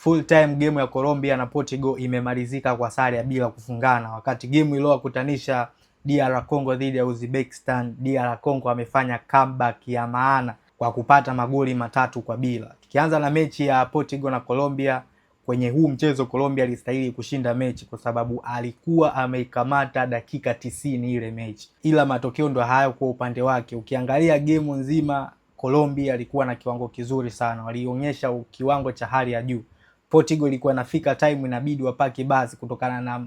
Full time game ya Colombia na Portugal imemalizika kwa sare ya bila kufungana, wakati game iliyowakutanisha DR Congo dhidi ya Uzbekistan, DR Congo amefanya comeback ya maana kwa kupata magoli 3-0. Tukianza na mechi ya Portugal na Colombia, kwenye huu mchezo Colombia alistahili kushinda mechi kwa sababu alikuwa ameikamata dakika 90 ile mechi, ila matokeo ndo hayo kwa upande wake. Ukiangalia game nzima Colombia alikuwa na kiwango kizuri sana, walionyesha kiwango cha hali ya juu. Portugal ilikuwa inafika time inabidi wapaki basi kutokana na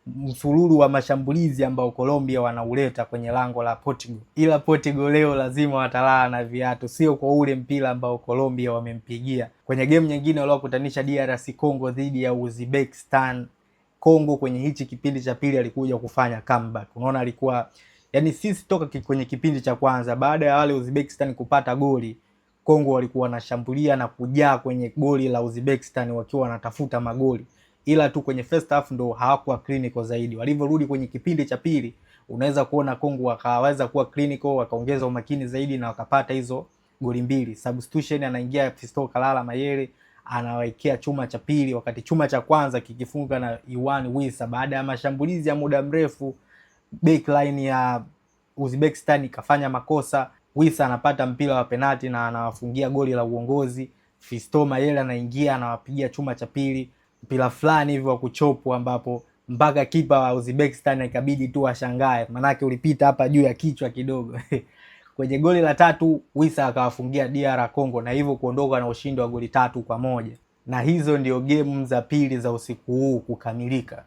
msururu wa mashambulizi ambao Colombia wanauleta kwenye lango la Portugal. Ila Portugal leo lazima watalala na viatu, sio kwa ule mpira ambao Colombia wamempigia. Kwenye game nyingine waliokutanisha DRC Congo dhidi ya Uzbekistan, Congo kwenye hichi kipindi cha pili alikuja kufanya comeback. Unaona alikuwa yani, sisi toka kwenye kipindi cha kwanza baada ya wale Uzbekistan kupata goli, Kongo walikuwa wanashambulia na kujaa kwenye goli la Uzbekistan wakiwa wanatafuta magoli, ila tu kwenye first half ndo hawakuwa clinical zaidi. Walivyorudi kwenye kipindi cha pili, unaweza kuona Kongo wakaweza kuwa clinical, wakaongeza umakini zaidi na wakapata hizo goli mbili. Substitution, anaingia Fiston Kalala Mayele anawekea chuma cha pili, wakati chuma cha kwanza kikifunga na Yoane Wissa baada ya mashambulizi ya muda mrefu. Backline ya Uzbekistan ikafanya makosa, Wissa anapata mpira wa penalti na anawafungia goli la uongozi. Fiston Mayele anaingia anawapigia chuma cha pili, mpira fulani hivi wa kuchopwa, ambapo mpaka kipa wa Uzbekistan ikabidi tu ashangae, manake ulipita hapa juu ya kichwa kidogo. Kwenye goli la tatu Wissa akawafungia DR Congo na hivyo kuondoka na ushindi wa goli 3-1. Na hizo ndio game za pili za usiku huu kukamilika.